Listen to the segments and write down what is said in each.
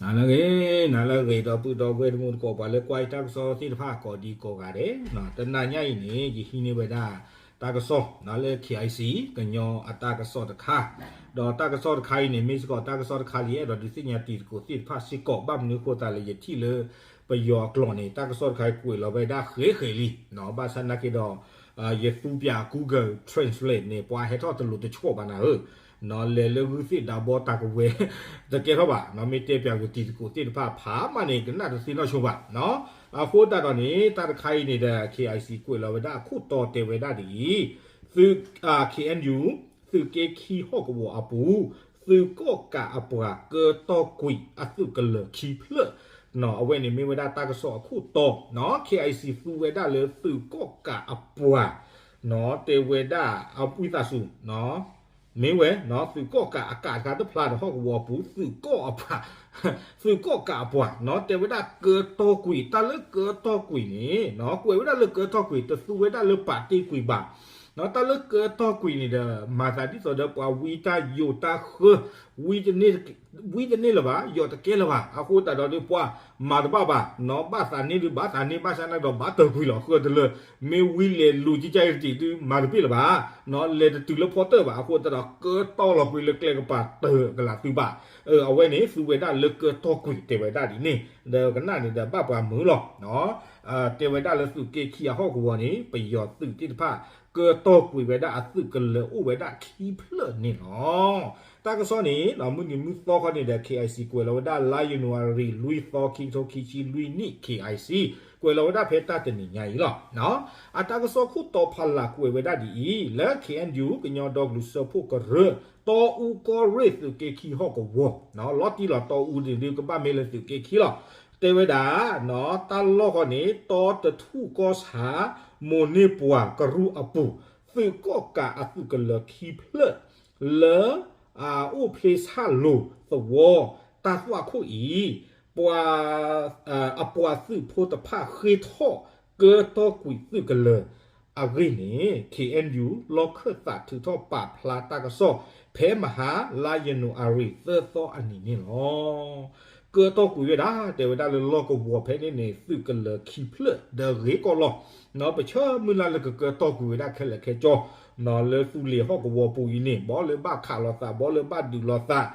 နၤလၢအဂ့ၤ, နၤလၢအဂ့ၤ ဒီပုၢ်ဒီဝဲၢ်တံၤသကိး ပှၤလၢကွၢ်ယတၢ်ကစီၣ်သ့ၣ်တဖၣ်ကိးဒံကိးဂၤဒဲး, တနၤညါအံၤန့ၣ် ယဟံးန့ၢ်ဝဲဒၣ် တၢ်ကစီၣ်လၢ KIC ကညီအတၢ်ကစီၣ်တခါ, ဒီးတၢ်ကစီၣ်တခါအံၤန့ၣ် မ့ၢ်စ့ၢ်ကီးတၢ်ကစီၣ်တခါလၢယအဲၣ်ဒိးဒုးသ့ၣ်ညါတံၤသကိးသ့ၣ်တဖၣ်စ့ၢ်ကီး ဘၣ်မနုၤအဃိသတးလဲၣ် ယထံၣ်လၢ ပယီၤအကျိာ်န့ၣ် တၢ်ကစီၣ်တခါအံၤကွဲးလီၤဝဲဒၣ်ဃဲးဃဲးလံ, ဘၣ်ဆၣ်နာ်က့ဒီး ယသူပၠး Google Translate န့ၣ် ပှၤဟဲထီၣ်တလိၤတဆီၣ်ဘၣ်နၤဧၢ, လဲၤလၢဂုၢ်သ့ၣ်ဒါဘီတၢ်ကဝဲၤ တကဲထီၣ်ဘၣ်, မ့ၢ်တဲပၠးကတံၤသကိးသ့ၣ်တဖၣ်ဖးမးန့ၣ် ကနၣ်တသ့နီၢ်ဆိဘၣ်. အဃိသတးဒီးန့ၣ် တၢ်တခါအံၤန့ၣ်ဒီး KIC ကွဲးလီၤဝဲဒၣ်အခိၣ်တီတဲဝဲဒၣ်ဒ်အံၤ, သုး KNU သုးက့ခံဟီၣ်ကဝီၤအပူၤ သုးကီၣ်ကးအပှၤကၢတီၢ်ကွံာ်အသုးကလၢၤခံဖျၢၣ်, အဝဲန့ၣ်မ့ၢ်ဝဲဒၣ်တၢ်ကစီၣ်အခိၣ်တီ, KIC သူဝဲဒၣ်လၢသုးကီၣ်ကးအပှၤ, တဲဝဲဒၣ်အဝံသးစူၤ မ့ၢ်ဝဲ သုးကီၣ်ကးအကးတခါတဖျါဒီးဟီၣ်ကဝီၤအပူၤ သုးကီၣ်အပှၤ, သုးကီၣ်ကးအပှၤ တဲဝဲဒၣ်ကၢတီၢ်ကွံာ်, တၢ်လၢကၢတီၢ်ကွံာ်န့ၣ် ကွဲးဝဲဒၣ်လၢကၢတီၢ်ကွံာ် တသူဝဲဒၣ်လၢပာ်တ့ၢ်ကွံာ်ဘၣ်, တၢ်လၢကၢတီၢ်ကွံာ်န့ၣ်ဒီး မၤသးဒ်သိးဒီးပှၤဝံတၢ်ယိာ်တၢ်ဃၢ ဝံတန့ၢ်လၢၤဘၣ်, ယိာ်တကဲလၢၤဘၣ်, အဃိသတးဒီးဒုးပှၤမၤတဘၣ်ဘၣ်, ဘၣ်သးန့ၢ်ဒုးဘၣ်သးန့ၢ် ဘၣ်ဆၣ်နာ်က့ဒီးဘၣ်တၢၢ်ကွံာ်လီၤ ဃၢတလၢာ်, မ့ၢ်ဝံလဲၤလူၤကကါအံၤတံၢ်ဒုးမၤတဘၣ်လၢၤဘၣ်, လဲၤတတုၤလၢဖီတၢၣ်ဘၣ်, အဃိသတးဒီးကၢတီၢ်လီၤကွံာ်လၢကျဲကပၤတၢၢ်ကလာ်သုဘၣ်, အဝဲန့ၣ်သူဝဲဒၣ်လၢကၢတီၢ်ကွံာ်တဲဝဲဒၣ်ဒ်န့ၣ်, ဒီးကနၣ်န့ၣ်ဒီးဘၣ်ပှၤမုာ်လီၤ တဲဝဲဒၣ်လၢသုးက့ခံအဟီၣ်ကဝီၤန့ၣ် ပယီၤသုးသ့ၣ်တဖၣ် ကၢတီၢ်ကွံာ်ဝဲဒၣ်အသုးကလၢၤအိၣ်ဝဲဒၣ်ခံဖျၢၣ်န့ၣ်လီၤ. တၢ်ကစီၣ်န့ၣ် မုၢ်နံၤမုၢ်သီခီန့ၣ်ဒီး KIC ကွဲးလီၤဝဲဒၣ် လါယနူၤအါရံၤ လွံၢ်သီ ခံကထိခံဆံလွံၢ်နံၣ် KIC ကွဲးလီၤဝဲဒၣ်ဖဲတၢ်တနံၤညါအံၤလီၤ. အတၢ်ကစီၣ်ခိၣ်တီဖးလၢ်ကွဲးဝဲဒၣ်ဒ်အံၤ, လၢ KNU ကညီဒီကလုာ်စၢဖှိၣ်ကရၢ တီအူကီၢ်ရ့ၣ်သုးက့ခံဟီၣ်ကဝီၤ, လီၤတံၢ်လီၤတီအူန့ၣ်ဒုးကဘၣ်မ့ၢ်လၢသုးက့ခံလီၤ. တဲဝဲဒၣ် တၢ်လီၢ်ဃီန့ၣ် တီတထူၣ်ကီၢ်ဆၣ် မိၢ်န့ၢ်ပှၢ်ကရူၢ်အပူၤ, သုးကီၣ်ကးအသုးကလၢၤခံဖျၢၣ် လၢ အအိၣ်ဖျ့ဆၣ်လိၤသဝီတၢ်သွၣ်ခိၣ်အံၤ, ပှၤ အပှၤသုးဖိတဖၣ်ဃ့ထီၣ်ကၢတီၢ်ကွံာ်သုးကလၢၤအဂ့ၢ်န့ၣ် KNU လီၢ်ခၢၣ်သးထုးထီၣ်ပာ်ဖျါတၢ်ကစီၣ် ဖဲမဟါ လါယနူၤအါရံၤ သၢသီအနံၤန့ၣ်လီၤ. ကၢတီၢ်ကွံာ်ဝဲဒၣ် တဲဝဲဒၣ်လၢလီၢ်ကဝီၤဖဲန့ၣ်န့ၣ် သုးကလၢၤခံဖျၢၣ်ဒီးဂ့ၤကီးလီၤ. ပဆၢမုၢ်လၢ်လၢကကၢတီၢ်ကွံာ်ဝဲဒၣ်ခဲလၢာ်ခဲဆ့ လၢသူလ့ၤဟီၣ်ကဝီၤပူၤအံၤန့ၣ် ဘီလၢဘၣ်ခးလိာ်သး ဘီလၢဘၣ်ဒုးလိာ်သး,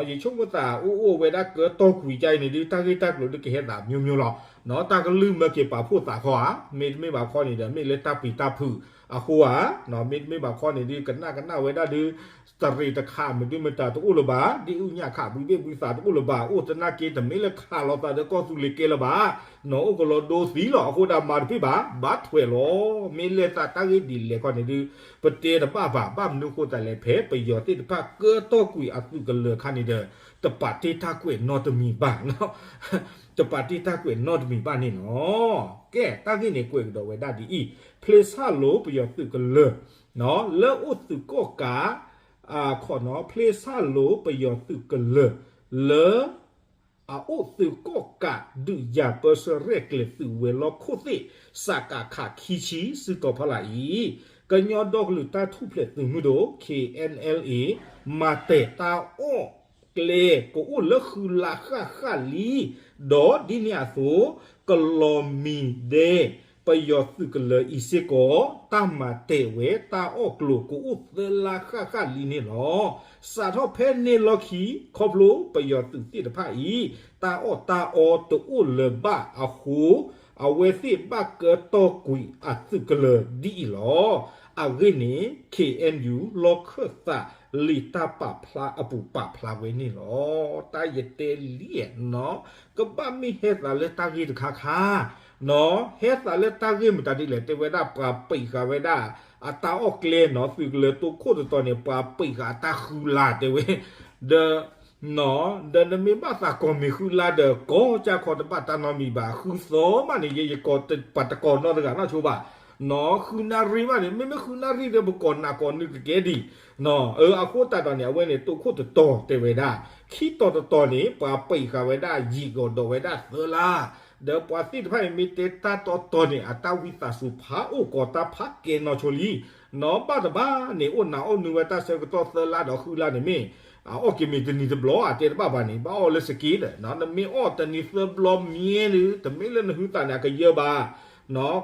ယဆိကမိၣ်သးအိၣ်အိၣ်ဝဲဒၣ်ကၢတီၢ်ကွံာ်ကါအံၤန့ၣ်ဒုး တၢ်ဂ့ၢ်တၢ်ကျိၤဒုးကဟဲသးမျိုးမျိုးလီၤ. တၢ်ကလုၢ်မၢက့ၤပာ်ဖှိၣ်သးခီဧါ, မ့တမ့ၢ်ဘၣ်ခီန့ၣ်ဒီး မ့ၢ်လၢတၢ်ပျံၤတၢ်ဖုးအဃိဧါ, မ့တမ့ၢ်ဘၣ်ခီန့ၣ်ဒုး ကနၣ်ကနၣ်ဝဲဒၣ်ဒုး တရံးတခးမနုၤမတၤတအိၣ်လၢၤဘၣ်, ဒ်အုၣ်ညၣ်ခးဘှံဘ့ၣ်ဘှံသးတအိၣ်လၢၤဘၣ်, အိၣ်သနာ်က့တမ့ၢ်လၢခးလိာ်သးဒီးကီၢ်သူလ့ၤကဲလၢၤဘၣ်, နီၢ်အိၣ်ကလီၤဒိသံလီၤ. အဃိဒၣ်မၤတပ့ၢ်ဘၣ်, ဘၣ်ထွဲးလီၤ. မ့ၢ်လဲၤသးတၢ်ဂ့ၢ်ဒ်လဲၣ်ခီန့ၣ်ဒုး ပတဲတဘၣ်ဘၣ်, ဘၣ်မနုၤအဃိသတးလဲၣ် ဖဲပယီၤသ့ၣ်တဖၣ်ကၢတီၢ်ကွံာ်အသုးကလၢၤအခါန့ၣ်ဒီး တပာ်တ့ၢ်တၢ်ကွဲးနီတမံၤဘၣ် တပာ်တ့ၢ်တၢ်ကွဲးနီတမံၤဘၣ်န့ၣ်လီၤ. ကဲ တၢ်ဂ့ၢ်န့ၣ်ကွဲးကဒီးဝဲဒၣ်ဒ်အံၤ, ဖျ့ဆၣ်လိၤပယီၤသုးကလၢၤ လၢအိၣ်သုးကီၣ်ကး ခီနီၤ ဖျ့ဆၣ်လိၤပယီၤသုးကလၢၤ လၢ အအိၣ်သုးကီၣ်ကးဒုးယၤပၢဆှၢရဲၣ်ကျဲၤသုးဝဲၤလီၢ်ခိၣ်သ့ၣ် စကခ ခံဆံ စုတီၤဖီလာ်အံၤ, ကညီဒီကလုာ်တၢ်ထူၣ်ဖျဲးသုးမုၢ်ဒိၣ် KNLA မၤတဲာ်တၢ်အီၣ်ကျဲကအိၣ်လၢဃုလါဃၣ်ဃၣ်လံ, ဒီးဒ်န့ၣ်အသိး ကလီၤမံၤဒဲ ပယီၤသုးကလၢၤအံၤစ့ၢ်ကီး တၢ်မၤတဲာ်ဝဲတၢ်အီၣ်ကျိၤကအိၣ်သၢလါဃၣ်ဃၣ်လံန့ၣ်လီၤ. စးထီၣ်ဖဲန့ၣ်လီၢ်ခံ ခီဖျိပယီၤသုးသ့ၣ်တဖၣ်အံၤ တၢ်အီၣ်တၢ်အီတအိၣ်လၢၤဘၣ်အဃိ အဝဲသ့ၣ်ဘၣ်ကၢတီၢ်ကွံာ်အသုးကလၢၤဒ်အံၤလီၤ. အဂ့ၢ်န့ၣ် KNU လီၢ်ခၢၣ်သးလံာ်တၢ်ပာ်ဖျါအပူၤပာ်ဖျါဝဲန့ၣ်လီၤ. တၢ်ယတဲလံနီၤ ကဘၣ်မ့ၢ်ဟဲသးလၢတၢ်ဂ့ၢ်တခါခါ ဟဲသးလၢတၢ်ဂ့ၢ်မတၤဒ်လဲၣ် တဲဝဲဒၣ်ပှၤပံးဃာ်ဝဲဒၣ် အတၢ်အီၣ်ကျဲနီၤ သုးကလၢၤတိခိၣ်တတီၤန့ၣ် ပှၤပံးဃာ်အတၢ်ဃုလါတဲဝဲ ဒီး ဒီးနမ့ၢ်ဘၣ်သးကိးမံၤဃုလါဒီး ကိးကၢ်ခီတဘၣ်တၢ်နီတမံၤဘၣ် ဃုသီမးန့ၣ် ယဲယကိးပှၤတကိးနီတဂၤနီဆိဘၣ် နီၤ ဃုနၣ်ရံၣ်မးန့ၣ် မ့မ့ၢ်ဃုနၣ်ရံၣ်ဒီး ပကိးနးကိးနုာ်ကကဲဒံး နီၤ အဃိသတးဒီးန့ၣ် အဝဲန့ၣ် တိခိၣ်တတီၤတဲဝဲဒၣ် ခံတီၤတတီၤန့ၣ် ပှၤပံးဃာ်ဝဲဒၣ်ယံာ်ကီးဒီးဝဲဒၣ်သၢလါ ဒီးပှၤသ့ၣ်တဖၣ်အံၤမ့ၢ်တဲတၢ်တီတီန့ၣ် အတၢ်ဝံသးစူၤဖးအိၣ်ကီးတၢ်ဖးကဲနီၢ်ဆိလံ နီၤ ဘၣ်တဘၣ်န့ၣ် အိၣ်နးအိၣ်နုာ်ဝဲတၢ်ဆၢကတီၢ်သၢလါဒီးဃုလါန့ၣ်မ့ၢ် အအီၣ်က့ၤမ့ၢ်တနံၤတဘျီ အတဲတဘၣ်ဘၣ်န့ၣ် ဘၣ်အီၣ်လၢစက့ဒီး နမ့ၢ်အီၣ်တနံၤသၢဘျီမ့ၢ်ဒီး တမ့ၢ်လၢနဟုသးန့ၣ် အကယၢဘၣ်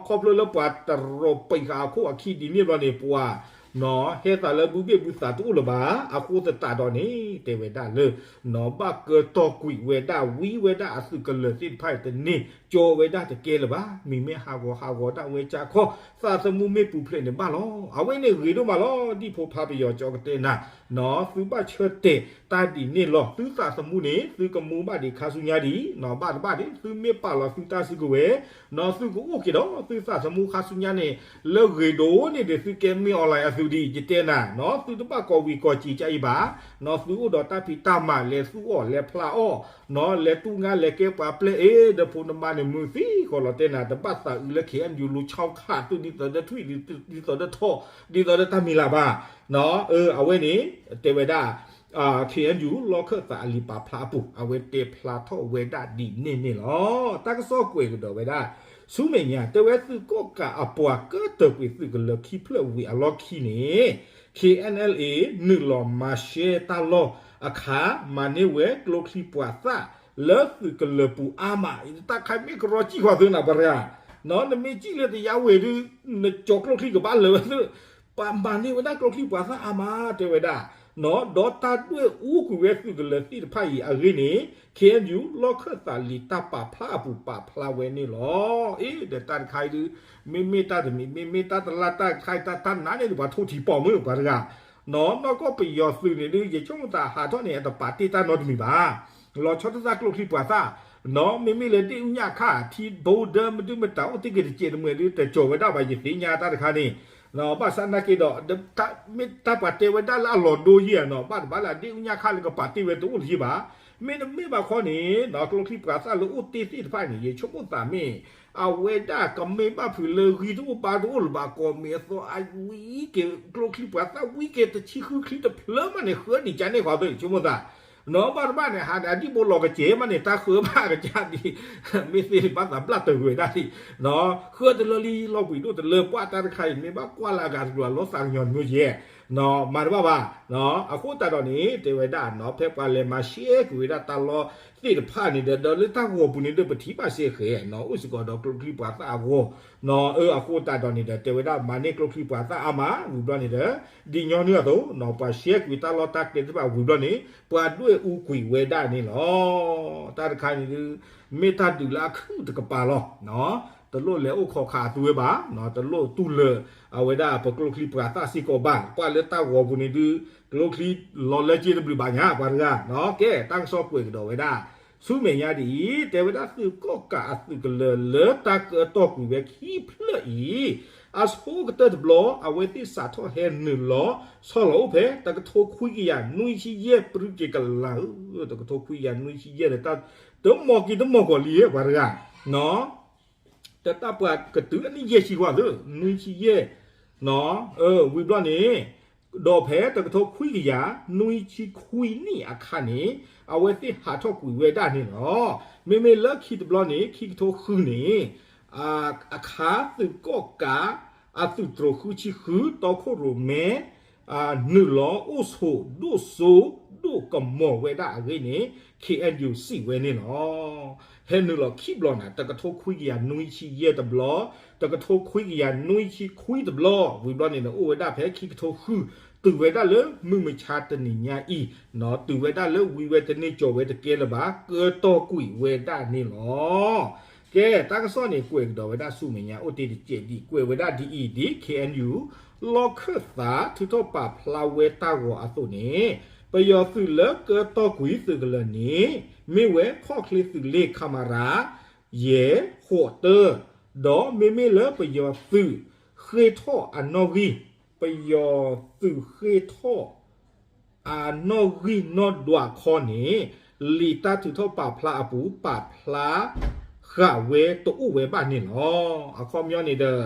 ခီဖျိလၢပှၤတရီးပံာ်ဃာ်အခိၣ်အခံဒ်န့ၣ်ဘျီန့ၣ် ပှၤ ဟဲသးလၢဘုဘ့ၣ်ဘုသးတအိၣ်လၢၤဘၣ်. အဃိသတးဒီးန့ၣ် တဲဝဲဒၣ်လၢ ဘၣ်ကၢၢ်တီၢ်ကွံာ်ဝဲဒၣ် ဝံဝဲဒၣ်အသုးကလၢၤသ့ၣ်တဖၣ်အံၤ တန့ၢ်ကၠီဝဲဒၣ်တကဲလၢၤဘၣ်. မ့မ့ၢ်ဟးဂီၤဟးဂီၤဒၣ်ဝဲကၢ်ခီ သးသမူမ့ၢ်ပူၤဖျဲးန့ၣ်ဘၣ်လီၤ. အဝဲန့ၣ်ဂ့ၤဒိၣ်မးလီၤ. ဒ်ဖိဖးပယီၤကၠီကတဲနၤ သုဘၣ်ဆၢတဲာ်တၢ်ဒ်န့ၣ်လီၤ. သုသးသမူန့ၣ် သုကမူဘၣ်ဒံးခါဆူညါဒံး ဘၣ်တဘၣ်ဒံး သုမ့ၢ်ပာ်လီၤသုတၢ်စုကဝဲၤ သုကအိၣ်က့ၤဒီးသုသးသမူခါဆူညါန့ၣ် လၢဂ့ၤဒိၣ်န့ၣ်ဒီး သုကဲမ့ၢ် online အသုးဒံး ယတဲနၤ သုတဘၣ်ကိးဝံၤကိးကံၤကါအံၤဘၣ်. သုအိၣ်ဒီးတၢ်ဖံးတၢ်မၤ လဲၤသူၣ်အီၣ်လဲၤဖျါအီၣ် လဲၤတူၢ်ငါလဲၤကဲပှၤပျဲၢ်အ့ ဒီးဖိနမါန့ၣ် မုာ်သံဃီလီၤ တဲနၤ တဘၣ်သးအုးလၢ ခ့ၣ်အဲၣ်ယူၣ် လူၤဆီခးသု ဒ်သိးဒီးထွံၣ် ဒ်သိးဒီးထီၣ် ဒ်သိးဒီးတၢ်မံၤလၢၤဘၣ်. အဝဲန့ၣ် တဲဝဲဒၣ် ခ့ၣ်အဲၣ်ယူၣ် လီၢ်ခၢၣ်သးအလံာ်ပာ်ဖျါအပူၤ အဝဲတဲဖျါထီၣ်ဝဲဒၣ်ဒ်န့ၣ်န့ၣ်လီၤ. တၢ်ကစီၣ်ကွဲးကဒီးဝဲဒၣ် ဆူမဲာ်ညါ တဲဝဲသုးကီၣ်ကးအပှၤကၢၣ်တၢာ်ကွံာ်သုးကလၢၤခံဖျၢၣ်ဝံၤအလီၢ်ခံန့ၣ် ခ့ၣ်အဲၣ်ယူၣ် နုာ်လီၤမၤရှဲတၢ်လီၢ်အခါ မၤန့ၢ်ဝဲကျိချံပှၤသၣ် လၢသုးကလၢၤပူၤအါမး တၢ်ခါမ့ၢ်ကရီစံၣ်ဃီသုနၤ ပှၤတဂၤ နမ့ၢ်စံၣ်လၢတယါဝဲဒုး နကၠီကျိချံကဘၣ်လၢာ်ဝဲသု ပှၤမၤန့ၢ်ဝဲဒၣ်ကျိချံပှၤသၣ်အါမး တဲဝဲဒၣ် ဒီးတၢ်ဒွဲၣ်အူကွံာ်ဝဲသုးကလၢၤသ့ၣ်တဖၣ်အံၤအဂ့ၢ်န့ၣ် ခ့ၣ်အဲၣ်ယူၣ် လီၢ်ခၢၣ်သးလံာ်တၢ်ပာ်ဖျါအပူၤပာ်ဖျါဝဲန့ၣ်လီၤ. အ့ ဒီးတၢ်တခါအံၤဒုး မ့မ့ၢ်တၢ်တမံၤ မ့မ့ၢ်တၢ်တလါတၢ်တခါအံၤ တၢ်တၢ်နါန့ၣ်ဒုး ပှၤထိၣ်ထံပီၣ်မုၢ်ပှၤတဂၤ နီၢ်ကီၢ်ပယီၤသုးန့ၣ်ဒုး ယဆိကမိၣ်သးဟးထီၣ်န့ၣ် အတပာ်တ့ၢ်တၢ်နီတမံၤဘၣ် လီၤဆီဒၣ်တၢ်ကျိချံပှၤသၣ် မ့မ့ၢ်လၢဒ့ၣ်အူညၣ်ခါ ထံဘိဒၢမဒုမတၤအိၣ်တ့ၢ်က့ၤတစဲးတမှဲၤဒုး တကၠီၤဝဲဒၣ်ဘၣ် ယသ့ၣ်ညါတၢ်တခါန့ၣ် ဘၣ်ဆၣ်နာ်က့ဒီး မ့ၢ်တၢ်ပှၤတဲဝဲဒၣ်လၢအလီၤဒိယဲၢ်နီၤ ဘၣ်တဘၣ်လၢအဒ့ၣ်အူညၣ်ခါလၢကပာ်တ့ၢ်ဝဲတအိၣ်တယံာ်ဘၣ်. မ့တမ့ၢ်ဘၣ်ခီန့ၣ် ကျိချံပှၤသၣ်လၢအိၣ်တ့ၢ်သ့ၣ်တဖၣ်န့ၣ် ယဆိကမိၣ်သးမ့ၢ် အဝဲဒၣ်ကမ့ၢ်ဘၣ်ဖုးလၢဂံၢ်တအိၣ်ဘါတအိၣ်လၢၤဘၣ် ကိးမံၤအသီအဝံၤက့ၤ ကျိချံပှၤသၣ်ဝံၤက့ၤ တဆံဃုချံတဖျၢၣ်မးန့ၣ် ဃၢဒံးကန့ၢ်ဃီသ့ ယဆိကမိၣ်သး နီၢ်ဘၣ်တဘၣ်န့ၣ် ဟးန့ၣ် အဒံၣ်ဘိလီၤကစဲးမးန့ၣ် တၢ်ဃၢဘၣ်ကစၢ်ဒံး မ့ၢ်သ့န့ၣ် ဘၣ်သးဘျၣ်တၢ်ဝဲဒၣ်ဒံး ဃၢတလၢလံ လီၤဘှံးဒိၣ်တလၢ ပှၢ်တၢ်တခါအံၤ မ့ၢ်ဘၣ်ကွၢ်လၢအဂၤတကျိၤ အလီၤသးကညီၤတမံၤယဲၢ် မၤတဘၣ်ဘၣ်. အဃိသတးဒီးန့ၣ် တဲဝဲဒၣ်နီၢ် ဖဲပှၤလဲၤမၤရှဲကွံာ်ဝဲဒၣ်တၢ်လီၢ်သ့ၣ်တဖၣ်န့ၣ်ဒီး ဒီးလၢတၢ်ဂီၤပူၤန့ၣ်ဒီး ပထံၣ်ဘၣ်စ့ၢ်ကီးနီၢ် အိၣ်စ့ၢ်ကီးဒီးကျိချံပှၤသၣ်အဂီၢ် အဃိသတးဒီးန့ၣ်ဒီး တဲဝဲဒၣ် မၤန့ၢ်ကျိချံပှၤသၣ်အါမး ဝံၤဘျီန့ၣ်ဒီး ဒ်ညီနုၢ်အသိးနီၢ် ပှၤရှဲကွံာ်တၢ်လီၢ်တၢ်ကျဲသ့ၣ်တဖၣ်ဝံၤဘျီန့ၣ် ပှၤဒွဲၣ်အူကွံာ်ဝဲဒၣ်န့ၣ်လီၤ. တၢ်တခါန့ၣ်ဒုး မ့ၢ်တၢ်ဒုးလၢအခုၣ်တကပၤလီၤ. တလိၣ်လဲၤအိၣ်ခိးခးအသုဝဲဘၣ်, တလိၣ်တူၢ်လၢာ်အဝဲဒၣ်ပကျိချံပှၤသၣ်စ့ၢ်ကီးဘၣ်. ကွၢ်လၢတၢ်ဂီၤပူၤန့ၣ်ဒုး ကျိချံလီၤလၢက့တဘျုးဘၣ်ညါ ပှၤတဂၤ, ကဲ တၢ်ကစီၣ်ကွဲးကဒီးဝဲဒၣ် ဆူမဲာ်ညါဒ်အံၤ, တဲဝဲဒၣ်သုးကီၣ်ကးအသုးကလၢၤလၢတၢ်ကၢတီၢ်ကွံာ်ဝဲခံဖျၢၣ်အံၤ, အဆိကတၢၢ်တဘျီ အဝဲသ့ၣ်စးထီၣ်ဟဲနုာ်လီၤ ဆီၣ်လီၤအိၣ်ဖဲ တကထိခွံကယၤနွံဆံယဲၢ် ပြံက့ၤကလၤဧၢ, တကထိခွံကယၤနွံဆံယဲၢ်န့ၣ် တၢ်တမီၤက့ၤတမီၤကီၤလံ ပှၤတဂၤ, တၢ်တၢ်ပှၤကတုၤအနံၣ်ယဲၢ်ဆံဝဲသ့ၣ် နွံဆံယဲၢ်, ဝံၤဘျီန့ၣ် ဒီးဖဲတကထိခွံကယၤနွံဆံခွံနံၣ်အခါန့ၣ် အဝဲသ့ၣ်ဟးထီၣ်ကွံာ်ဝဲဒၣ်န့ၣ်လီၤ. မ့မ့ၢ်လၢခံတဘျီန့ၣ် ခံကထိဃုန့ၣ် အခါသုးကီၣ်ကး အသုးတြိၤဃုဆံဃု တီခိၣ်ရိၣ်မဲ နုာ်လီၤအိၣ်ဆိးဒိၣ်စိဒိၣ်ကမီၤဝဲဒၣ်အဂ့ၢ်န့ၣ် ခ့ၣ်အဲၣ်ယူၣ် စံးဝဲန့ၣ်လီၤ. ဟဲနုာ်လီၤခံဘျီန့ၣ် တကထိခွံကယၤနွံဆံယဲၢ်တဘျီ, တကထိခွံကယၤနွံဆံခွံတဘျီ, ဝံၤဘျီန့ၣ် အိၣ်ဝဲဒၣ်ဖဲခံကထိဃု တုၤဝဲဒၣ်လၢမုၢ်မဆါတနံၤညါအံၤ, တုၤဝဲဒၣ်လၢဝံၤဝဲတန့ၢ်ကၠီၤဝဲတကဲလၢၤဘၣ် ကၢတီၢ်ကွံာ်ဝဲဒၣ်န့ၣ်လီၤ. ကဲ တၢ်ကစီၣ်န့ၣ် ကွဲးကဒီးဝဲဒၣ်ဆူမဲာ်ညါ အိၣ်တ့ၢ်တစဲးဒံး ကွဲးဝဲဒၣ်ဒ်အံၤဒ် ခ့ၣ်အဲၣ်ယူၣ် လီၢ်ခၢၣ်သးထုးထီၣ်ပာ်ဖျါဝဲတၢ်ဂီၤအသိးန့ၣ် ပယီၤသုးလၢကၢတီၢ်ကွံာ်သုးကလၢၤန့ၣ် မ့ၢ်ဝဲခီၣ်ချ့သုးလ့ၣ် ခမရ ယဲၢ် ဃိး တၢ, ဒီးမ့မ့ၢ်လၢပယီၤသုးဃ့ထီၣ်အနီၣ်ဂံၢ်, ပယီၤသုးဃ့ထီၣ် အနီၣ်ဂံၢ်နီၣ်ဒွးခီန့ၣ် လံာ်တၢ်ထုးထီၣ်ပာ်ဖျါအပူၤ ပာ်ဖျါဃာ်ဝဲတအိၣ်ဝဲဘၣ်န့ၣ်လီၤ. အခီပညီန့ၣ်ဒီး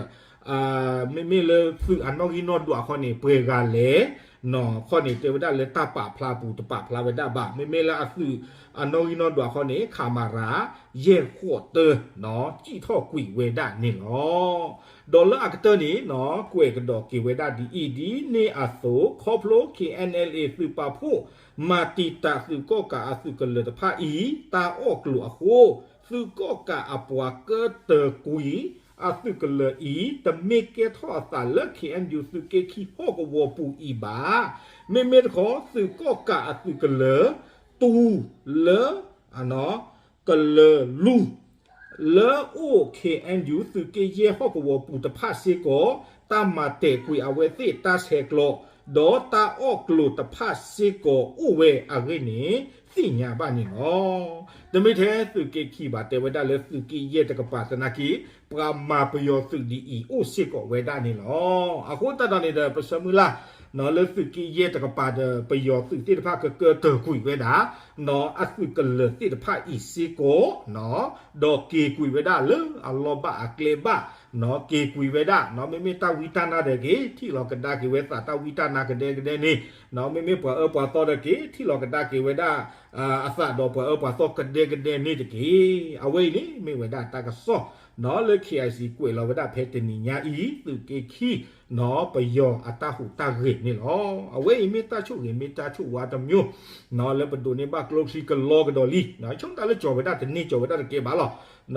မ့မ့ၢ်လၢသုးအနီၣ်ဂံၢ်နီၣ်ဒွးခီန့ၣ် ပှဲၤဂၤလဲၣ် ခီန့ၣ်တဲဝဲဒၣ်လၢတၢ်ပာ်ဖျါပူၤတပာ်ဖျါဝဲဒၣ်ဘၣ်. မ့မ့ၢ်လၢအသုးအနီၣ်ဂံၢ်နီၣ်ဒွးခီန့ၣ် ခမရ ယဲၢ်ဃိးတၢ စံၣ်ထီၣ်ကွံာ်ဝဲဒၣ်န့ၣ်လီၤ. ဒီးလၢအကတၢၢ်န့ၣ် ကွဲးကဒီးက့ၤဝဲဒၣ်ဒ်အံၤ, ဒ်န့ၣ်အသိး ခီဖျိ KNLA သုးပာ်ဖှိၣ် မၤတံာ်တာ်သုးကီၣ်ကးအသုးကလၢၤတဖၣ်အံၤ တၢ်အီၣ်ကျိၤအဃိ သုးကီၣ်ကးအပှၤကတၢၢ်ကွံာ် အသုးကလၢၤအံၤ တမ့ၢ်ကဲထီၣ်အသးလၢ KNU သုးက့ခံဟီၣ်ကဝီၤပူၤအံၤဘၣ်. မ့မ့ၢ်တခီ သုးကီၣ်ကးအသုးကလၢၤ တူၢ်လၢ ကလၢၤလူၢ် လၢအိၣ် KNU သုးက့ယဲၢ်ဟီၣ်ကဝီၤပူၤတဖၣ်စ့ၢ်ကီး တၢ်မၤတဲာ်ကွံာ်အဝဲသ့ၣ်တၢ်ဆဲးကျိး ဒီးတၢ်အီၣ်ကျိၤတဖၣ်စ့ၢ်ကီးအိၣ်ဝဲအဂ့ၢ်န့ၣ် သ့ၣ်ညါဘၣ်န့ၣ်လီၤ. တမ့ၢ်ထဲသုးက့ခံဘၣ် တဲဝဲဒၣ်လၢသုးက့ယဲၢ်တကပၤသနာ်က့ ပှၤမၤပယီၤသုးဒ်အံၤအိၣ်စ့ၢ်ကီးဝဲဒၣ်န့ၣ်လီၤ. အဃိသတးဒီးန့ၣ်ဒီး ပဆၢမုၢ်လၢ် လၢသုးက့ယဲၢ်တကပၤဒီး ပယီၤသုးသ့ၣ်တဖၣ်ကကတၢၢ်ကွံာ်ဝဲဒၣ် အသုးကလၢၤသ့ၣ်တဖၣ်အံၤစ့ၢ်ကီး ဒီးက့ၤကွံာ်ဝဲဒၣ်လၢအလီၢ်ဘၣ်အကျဲဘၣ် က့ၤကွံာ်ဝဲဒၣ် မ့မ့ၢ်တၢ်ဝံတၢ်နါဒီးက့ၤ ထံၣ်လီၤကဒါက့ၤဝဲသးတၢ်ဝံတၢ်နါကဒဲကဒဲန့ၣ် မ့မ့ၢ်ပှၤအၢပှၤသီဒီးက့ၤ ထံၣ်လီၤကဒါက့ၤဝဲဒၣ် အသးဒီးပှၤအၢပှၤသီကဒဲကဒဲန့ၣ်တက့ၢ်. အဝဲအံၤန့ၣ် မ့ၢ်ဝဲဒၣ်တၢ်ကစီၣ် လၢ KIC ကွဲးလီၤဝဲဒၣ်ဖဲတနံၤညါအံၤ သုးက့ခံ ပယီၤအတၢ်ဟူးတၢ်ဂဲၤန့ၣ်လီၤ. အဝဲအံၤမ့ၢ်တၢ်ဆိၣ်ဂ့ၤမ့ၢ်တၢ်ဆိၣ်ဝါတမျိုး လၢပဒိးန့ၢ်ဘၣ်ကျိချံကလီကဒီးလံ. ယဆိကမိၣ်တၢ်လၢကၠီၤဝဲဒၣ်တန့ၢ်ကၠီၤဝဲဒၣ်တကဲဘၣ်လီ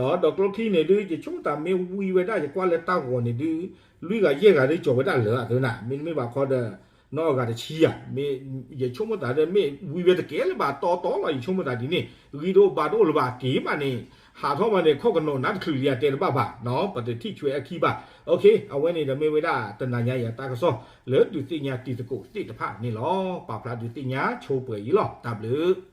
ၤ. ဒီးကျိချံန့ၣ်ဒုး ယဆိကမိၣ်တၢ်မ့ၢ်ဝံဝဲဒၣ် ယကွၢ်လၢတၢ်ဂီၤန့ၣ်ဒုး လွံၢ်ဂၤယဲၢ်ဂၤဒုးကၠီၤဝဲဒၣ်လၢာ်သနာ် မ့တမ့ၢ်ဘၣ်ခီဒီး နီၢ်အဂၤတဆံယၤ ယဆိကမိၣ်သးဒီးမ့ၢ်ဝံဝဲတကဲလၢၤဘၣ်တီတီလီၤ ယဆိကမိၣ်သးဒ်န့ၣ် ဂံၢ်တအိၣ်ဘါတအိၣ်လၢၤဘၣ်က့ၤမးန့ၣ် ဟးထီၣ်မးန့ၣ် ခီၣ်ကနိးနါတချုးလံအတဲတဘၣ်ဘၣ် ပတထံၣ်ဆွဲအခံဘၣ်. အဝဲန့ၣ်ဒီးမ့ၢ်ဝဲဒၣ်တနၤညါအံၤအတၢ်ကစီၣ် လၢဒုးသ့ၣ်ညါတံၤသကိးသ့ၣ်တဖၣ်န့ၣ်လီၤ. ပာ်ဖျါဒုးသ့ၣ်ညါဆိပှဲၤအံၤလီၤ. တၢ်ဘျုး